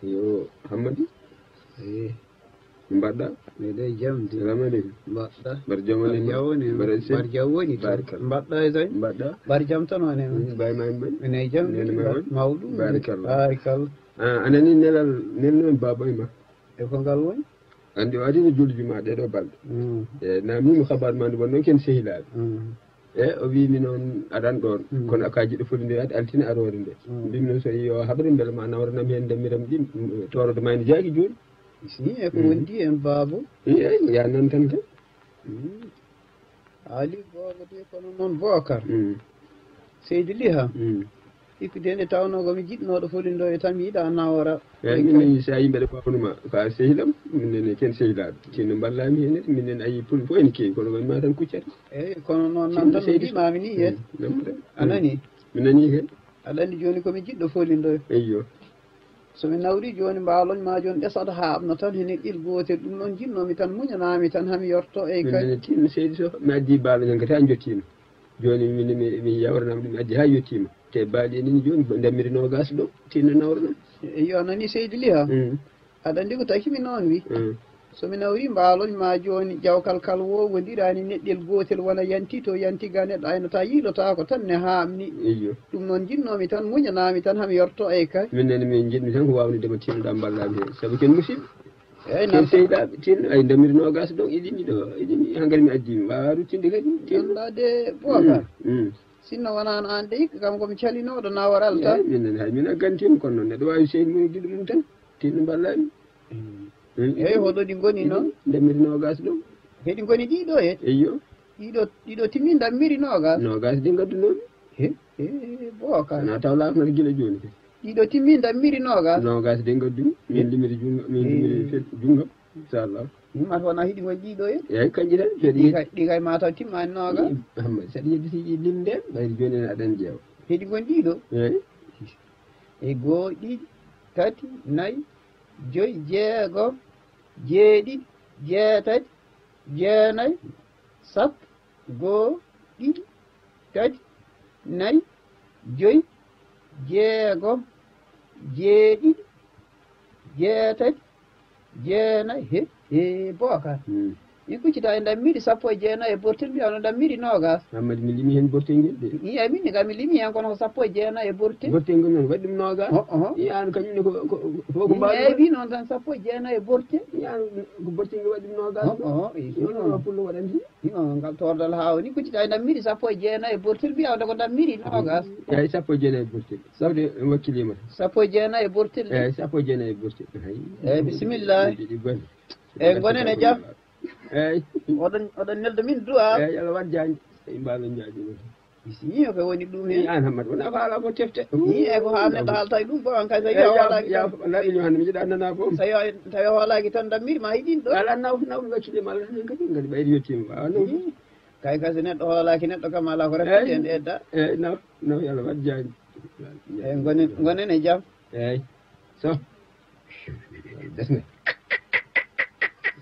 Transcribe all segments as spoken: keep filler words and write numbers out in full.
Yo, Hammadi. Eh. Mbaɗɗa? Meɗe jam de. Salamu aleykum. Mbaɗɗa? Mbar jam woni? Mbar jam woni. Mbar jam woni. Barikalla. Mbaɗɗa e tawi? Mbaɗɗa? Mbar jam tan woni. Mm, bay ma en mbaɗi? Ene jam de. Nene ma woni? Mawɗum de. Barikalla. Barikalla. Ah, a nani nelal, nelnoon baaba e ma? E ko ngal woni? Andi o adino julde juma ɗeɗo balɗe. Mm. E, na mimo habar ma nde wonno ken sehilaaɓe. Mm. E, o wi mi noon aɗan ɗoon. Mm. Kono aka jiɗɗo foti nde waɗde altine aroore nde. Mm. Mbimi noon so yi o habri mbele ma nawranam heen ndammiram ɗi, mm, torodo ma ene jaaki jooni. Si, e ko wondi en baabo. I, e, ya nan tan kay. Mm. Ali gooto de kono noon Bookar. Mm. Seydi Liha. Mm. Hikkude nde tawnoo ko mi jiɗnooɗo folindo e tan mi yiɗa nawora. Eeyi, min nani so a yimɓe ɗe pawnuma, ko a sehilam, min nani ken sehilaaɓe. Tinno mballami heen, min nani a yii pul fof ene keewi, kono woni ma tan kuccata. Eeyi, kono noon nan tan no mbimaami ni heen. Mm, nan tan. A nani? Mi nani heen. Aɗa anndi jooni ko mi jiɗɗo folindo. Eyyo. So mi nawri jooni mbaaloñ ma jooni ɗesata haa abna tan he neɗɗel gootel. Ɗum noon jiɗnoomi tan muñanaami tan haa mi yorto. Eeyi kay. Min nani tinno seydi so mi addi mbaaloñ han kadi a jottiima. Jooni min mi, mi yawranam ɗum addi haa yettiima. Te baali en ini jooni, dammiri noogaas ɗo, tinno nawranam. Eyyo, a nani seydi Liha? Mm. Aɗa anndi ko taki mi noon wi. Mm. So mi nawri mbaaloñ ma jooni, jawkal kal wo wondirani neɗɗel gootel wona yanti to yanti ga neɗɗo aynata yiilotaako tan ne haamni. Eyyo. Ɗum noon jiɗnoomi tan, muñanaami tan, haa mi yorto. Eeyi kay. Min nani min jiɗmi tan ko waawnude ma tinno ɗa mballami heen. Sabu ken musiɓɓe. Eeyi, ken nan seyɗaaɓe, tinno, ay, dammiri noogaas ɗo, iɗimi ɗo, iɗimi, haa ngari mi addi mi. Waawa ruttinde kadi, tinno. Anndaade Bookar. Mm, mm. Sinno wonaano aan de, hikka kam ko mi calinooɗo naworal tan. Eeyi, min nani, hay min a gantiima, kono noon neɗɗo waawi seydi mum e giɗo mum tan. Tinno mballami. Mm. Mm. Eeyi, hoɗo ɗi ngoni noon? Dammiri noogaas ɗo. Heɗi ngoni ɗiɗo he? Eyyo. Ɗiɗo, ɗiɗo timmi dammiri noogaas? Noogaas de ngaddunomi. He, he, Bookar. Na taw laatnata gila jooni kadi. Ɗiɗo timmi dammiri noogaas? Noogaas de ngaddu. Min limiri junngo, min limiri fel-, junngam. Inchallah. Min mat wona hiɗi ngoni ɗiɗo he? Eeyi, kanji tan. Ɗi kay, ɗi kay ma taw timmaani noogaas. Amma saɗa yedditi limde, ɓayri jooni en aɗan jeewa. Heɗi ngoni ɗiɗo? Eeyi. E goo, ɗiɗi, tati, nayi, joyi, jeego, jeeɗiɗi, jeetati, jeenayi, sappo, goo, ɗiɗi, tati, nayi, joyi, jeego, jeeɗiɗi, jeetati, jeenayi. He, he, Bookar. Hmm. Mi kuccita e dammiri sappo e jeenayi e bortel, mbiya no dammiri noogaas. Hammadi, mi limi heen bortel ngel de. I, eeyi, min ne kam mi limi heen, kono ko sappo e jeenayi e bortel. Bortel ngel noon waɗi ɗum noogaas? Oh, oh. I, aan kañum ne ko, ko, ko, ko mbaalu. Eeyi, noon tan sappo e jeenayi e bortel. I, aan ko bortel ngel waɗi ɗum noogaas? Oh, oh, eeyi, ɗum noon pullo waɗanti. Ino, ngal tordal haa woni kuccita e dammiri sappo e jeenayi e bortel, mbiya wonde ko dammiri noogaas. Eeyi, sappo e jeenayi e bortel. Sawde en wakkiliima tan. Sappo e jeenayi e bortel. Eeyi, sappo e jeenayi e bortel. Hay. Eeyi, bisimilla. Ɗi boni. Eeyi, ngonen e jam. Eeyi. Oɗon, oɗon nelda min du'a. Eeyi, Allah waɗ jaañ. Eeyi, mbaalo jaaƴi noon. Bisimilla, ko woni ɗum heen? An Hammadi, wona ko haala ko tefte. Ni e ko haa neɗɗo haalta e ɗum, ko an kay, so tawi a hoolaaki tan. Naɓi yo hannde, mi jiɗa nana fof. So tawi a hoolaaki tan, dammiri ma hiɗin ɗo. Ala naw, naw, mi wakkili ma, ala tan kadi, ngadi ɓayri yettiima. Waaw, naw. Kay, kay, so neɗɗo hoolaaki, neɗɗo kam ala ko rafet en edda. Eeyi, naw, naw, yo Allah waɗ jaañ. Eeyi, ngonen, ngonen e jam. Eeyi. So. Desne.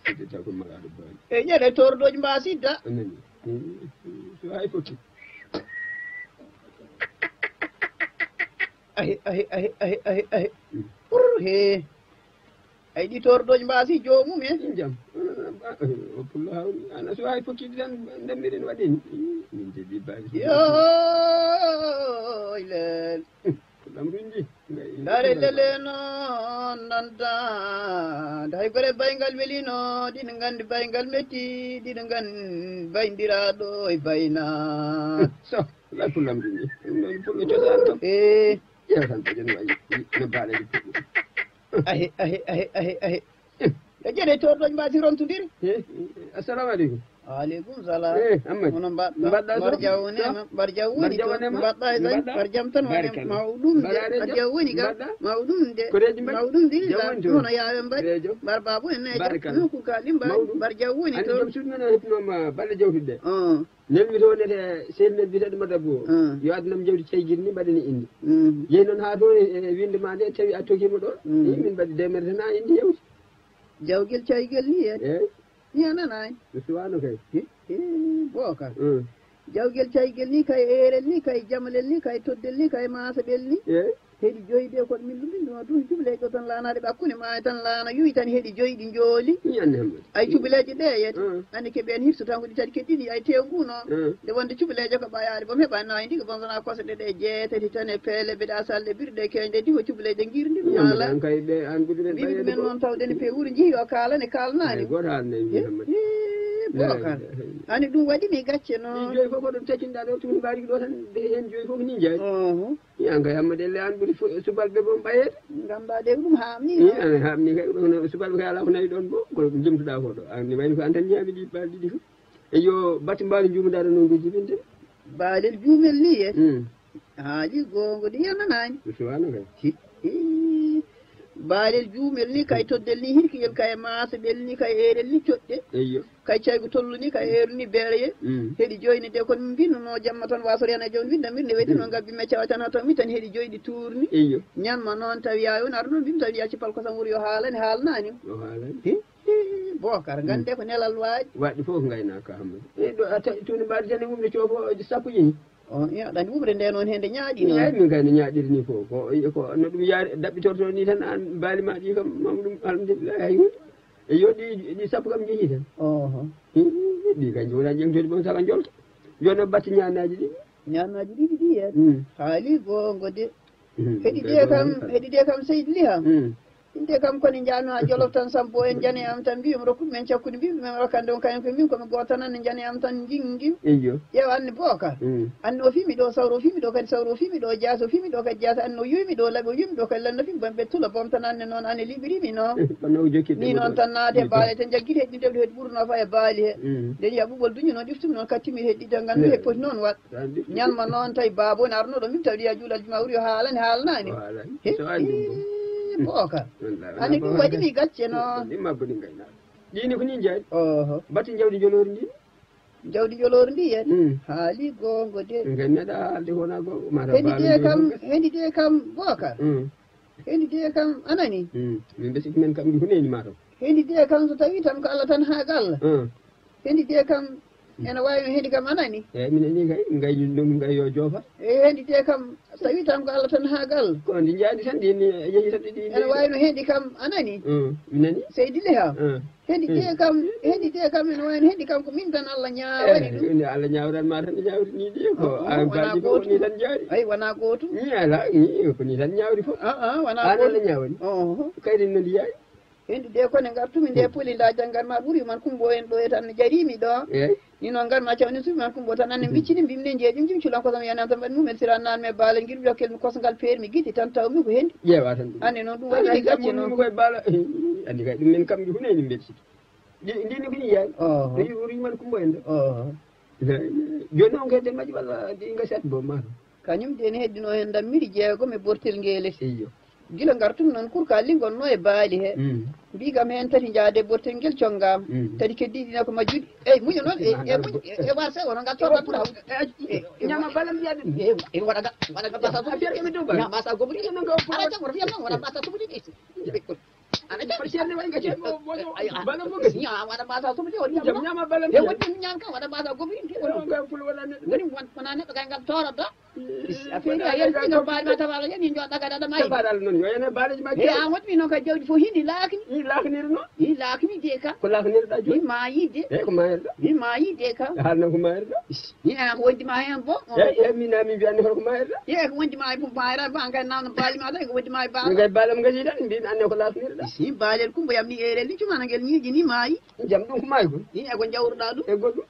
Sidde taw ko malaɗo baaji. E ƴeɗe tordooji mba sidda. Anani. So hay foti. Ahi, ahi, ahi, ahi, ahi, ahi. Mm. Pur, he. Ay, ɗi tordooji mba si joomum en. Jam. O pullo hawni. Ana so hay foti tan ndemmiɗen waɗi. Min de ɗi baaji. Yo, ilel. Ko ɗam rundi. Dare lele noon nanta, hay gore bayngal welino, ɗiɗo nganndi bayngal metti, ɗiɗo nganndi bayndiraaɗo e bayna. So, la ko ɗam rundi. Ɗum ɗo ɗum ɗo cosaan kam. Eh. Ƴeew tan ko ƴen wayi, no baaleeji puɗɗi. Ahe, ahe, ahe, ahe, ahe. E ƴeɗe torɗoji mba si rontodiri. Eh, assalamu aleykum. Waaleykum salam. Eh, Ammadi. Hono mbaɗɗa? Mbaɗɗa so? Mbar jaw woni e ma, mbar jaw woni to. Mbar jaw woni e ma? Mbaɗɗa e tañ? Mbar jam tan woni e ma. Mawɗum de. Mbaɗa radio? Mbar jaw woni ga. Mbaɗɗa? Mawɗum de. Ko reeji mbaɗɗa? Mawɗum de. Jam woni to. Hono yaawe mbaɗi. Reejo. Mbar babu en ne jam. Barakallah. Nokku ka ɗi mbaɗi. Mawɗum. Mbar jaw woni to. Andi jom suudu men o heɓnoma balle jawtude. Oh. Nelmi to wonete sehil men biyeteɗo Madabo. Hmm. Yo addu nam jawdi caygel ni mbaɗani inde. Hmm. Yehi noon haa toon e, e winde ma nde tawi a tokima ɗo. Hmm. Min mbaɗi deux mètres tan a inde yawti. Jawgel caygel ni en. Eeyi. Mi a nanaani. Mi suwaano kay. He, he, Bookar. Mm. Jawgel caygel ni, kay eerel ni, kay jamalel ni, kay toddel ni, kay maasaɓel ni. Eeyi. Heɗi joyi de, kono min ɗum min ɗum ɗum cuɓleeje ɗo tan laanaade ɓe hakkunde maa tan laana yuwi tan heɗi joyi ɗi njooli. Ñande hemɓe. Ay cuɓleeje ɗe yete. Mm. Andi ke ɓen hirsu tan ko ɗi tati ke ɗiɗi ay tew ngu noon. Mm. Nde wonde cuɓleeje ko ɓayaade bom heɓa nayi ndi ko bom wona kose ɗe ɗe jeetati tan e peele ɓe ɗa salɗe birɗe keñde ndi ko cuɓleeje ngirndi ɗum ala. An kay ɓe an ɓuɗi men ɓayede men noon tawde ne pe wuro njihi o kaala ne kaalnaani. Ay goto haalne mi Muhammad. Boka. Ani ɗum waɗi mi gacce noon. Ɗi joyi fof ko ɗum takinɗa ɗo tun mbaɗi ɗo tan ɓe hen joyi fof ni jeeyi. Oho. Yan kay Hammadi Elle an ɓuri fu- subalɓe boom ɓayeede. Ngannduɗaa de ɗum haamni. Ii, an haamni kay ɗum no subalɓe kay alaa ko nawi ɗoon boom ko limtuɗaa ko ɗo. An ni wayno ko an tan ñaami ɗi balɗe ɗiɗi fof. E yo batte mbaali njuumdaɗo noon ɗo jibinde. Baalel juumel ni ye. Mm. Haali goongo de yannanaani. Suwaano kay. Hi- hi. Baalel juumel ni kay toddel ni hirkiyel kay maasoɗel ni kay eerel ni coɗɗe. Eyyo. Kay caygu tollu ni kay eeru ni beereye. Mm. Heɗi joyni de kon mbinnuno jamma tan wasori hen e joom winda mbir nde weyti noon ngabbi meccawa tan ha taw mi tan heɗi joyɗi tuurni. Eyyo. Ñanma noon tawi yawi on arno mbimi tawi ya cippal kosam wuro yo haalani haalnani. O haalani. Hi- hi- Bokar gande ko nelal waaji. Waɗɗi fof ko ngaynaaka Hammadi. E ɗo a tawi tuni mbaadi tan e wumde coofo sappo ƴeñi. On iyo ɗani wumde nde noon hende ñaaɗi noon. Eyi min kay no ñaaɗiri ni ko ko ko no ɗum yaari daɓɓitorto ni tan an baali ma ɗi kam mam ɗum alhamdulillahi hay hunde. E yo ɗi ɗi sappo kam jeehi tan. Oho. Ɗi kay jowna ƴeŋtode ɓon saka jolta. Joni o batti ñaanaaji ɗi. Ñaanaaji ɗiɗi ɗi heen. Mm. Haali goongo de. Mm. Heɗi de kam heɗi de kam seydi liha. Mm. Inde kam koni njaami ha jolof tan sambo en jani am tan mbiyum rokkude men cakkude mbiyum ɗumen rokkande on kañum ko min komi gooto tan anne jani am tan jingim. Eyyo. Ƴeew anne booka. Mm. Anne o fimi ɗo sawro o fimi ɗo kadi sawro o fimi ɗo jaasa o fimi ɗo kadi jaasa anne o yumi ɗo laɓi o yumi ɗo kadi lanno fimi bom ɓe tula bom tan anne noon anne liɓirimi noon. Kono o jokki ni noon tan naate baale tan jaggiti heɗi ɗewde heɗi ɓurno fa e baali he. Mm. Nden ya ɓuɓol duñi noon ɗiftumi noon kattimi heɗi ɗiɗo gandu he poti noon waɗ. Ñalma noon tawi baaba woni arnoɗo min tawi ya juulal juma wuri o haalani haalnani. He booka. Ani ɗum waɗi mi gacce noon. Ɗini ko ni jaaɗi. Oho. Batti jawdi jolori ndi. Jawdi jolori ndi yani. Mm. Haali goongo de. Ngen neɗa haalde ko wona goongo mata. Hendi de kam hendi de kam booka. Mm. Hendi de kam anani. Mm. Min besi men kam ndi huneni mata. Hendi de kam so tawi tan ko Allah tan ha galla. Mm. Hendi de kam ene wawi no hendi kam anani. Eyyi min ani kay gayni ɗum gay yo joofa. E hendi de kam so tawi tan ko Allah tan ha galla. Ko ndi jaadi tan ɗi yehi tan ɗi ene wawi no hendi kam anani. Mm. Min ani. Seydi liha. Mm. Hendi de kam hendi de kam ene wawi no hendi kam ko min tan Allah ñaawani ɗum. Ene Allah ñaawran ma tan ñaawri ni de ko an baji ko ni tan jaari. Ay wona gotum. Ni ala ni ko ni tan ñaawri fof. Ah ah wona gotum. An Allah ñaawani. Oho. Kayri no ndi yaari. Hendi de kone ngartumi de poli la janngan ma ɓuri man kumbo en ɗo e tan jarimi ɗo. Eyyi. Ni noon ngar ma cawni sumi man kumbo tan anne mbiccini mbimi ne jeeƴi jim culan kosam yanan tan mbaɗi mum en sira nan me baale ngir jokkel mi kosngal peer mi giti tan taw mi ko hendi. Ƴeewa tan ɗum. Anne noon ɗum waɗi mi gacce noon. Koye baala andi kay ɗum men kam huneni mbeɗi siki. Ndi ndi ni ko yiyaani. Oho. Ɗo yiwri man kumbo en ɗo. Oho. Joni noon kay de majji walla ndi gasat bo ma. Kañum de ne heddino heen ndammiɗi jeegom e bortel ngeele. Iyo. Gila ngartumi noon kurka lingol no e baali he. Mm. Mbi kam heen tati njaade bortel ngel congam. Mm. Tati keddiɗi na ko majjuɗi. Eyyi muño noon e e muñ e warse wono ngal cooba ɓura hawde. Ñama balam mbiya ɗum. E waɗa ga waɗa ga basa gomri. Affaire ko mi dow bala. Ñama basa gomri. Ala jam wala basa gomri. Ana jam. Ceerno waɗi ngati. Bala fof ngati. Ñama waɗa basa gomri. Jam ñama balam mbiya. Wonde mi ñam kam waɗa basa gomri. Woni wona neɗɗo kay ngal torata. Affaire a yalti ngam baali ma tabaala yani joɗɗa kadi aɗa mayi. Tabaala noon yo ene baaleji ma. E an wonmi noon kay jawdi fof hini laakni. Ni laakniri noon. Ni laakni de ka. Ko laaknirɗa joni. Mi maayi de. E ko maayirɗa. Mi maayi de ka. Haalna ko maayirɗa. Ni an ko wondi ma hen bo. E e min na min mbiyanni hoto ko maayirɗa. E ko wondi ma fof maayira ba an kay nawno baali ma tan ko wondi ma e baala. Min kay baalam gasi tan mbimi anne ko laaknirɗa. Si baalel kumbo yam ni erel ni cumana ngel ñiiƴi ni maayi. Jam ɗum ko maayi kon. Ni e ko jawruɗa ɗum. E goɗɗum.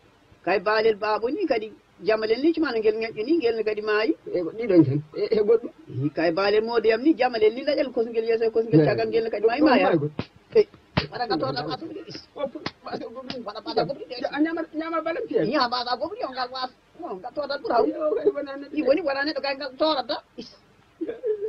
Kay baalel baabo ni kadi. Jamalel ni cumano ngel ŋeƴƴo ni ngel ne kadi maayi. E ko ɗiɗon tan e e goɗɗum. Hi kay baalel moodeyam ni jamalel ni laƴal kosngel yeeso e kosngel caggal ngel ne kadi maayi maaya. Waɗa ka tooɗa ɓasa gobri is. Waɗa ɓasa gobri de. A ñama ñama balam piya. Ñama ɓasa gobri o ngal was. O ngal tooɗa ɓura haw. Yo kay wona neɗɗo. I woni wona neɗɗo kay ngal tooɗata. Is.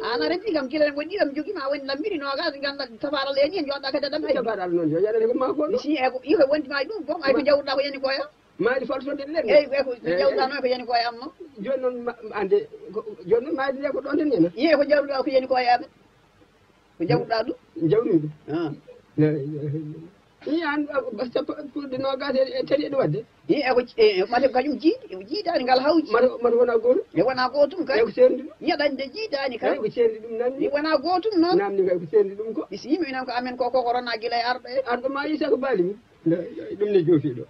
Ana renti kam gila en woni ɗiɗam jogi ma woni lammiri nogas ganda tabara leni en joɗɗa kadi adam ay. Tabara noon yo yaɗane ko ma goɗɗo. Si e ko iko wondi ma ɗum bom ay ko jawruɗa ko yani koya. Maaji faltoɗen nen. Eyyi ɓe ko jawɗano ko yani ko e am noon. Joni noon ande joni noon maaji nde ko ɗon nen yana. Iye ko jawɗa ko yani ko e amen. Ko jawɗa ɗum. Jawnude. Ah. La ilaha illallah. Ni an, sappo, fodde nogas e tati eɗo wadde. Ni e ko, e, e, mate ko kañum jiidi, e ko jiidaani ngal hawji. Mate, mate wona gootum? E wona gootum kay. E ko seerndi ɗum? Ñaɗande jiidaani kay. E ko seerndi ɗum namni? Ni wona gootum noon. Namni kay ko seerndi ɗum ko? Isi yimɓe minen ko amen ko, ko, ko rona gila e arɗo e. Arɗo ma Issa ko baali mum. Nde, ɗum ne joofi ɗo.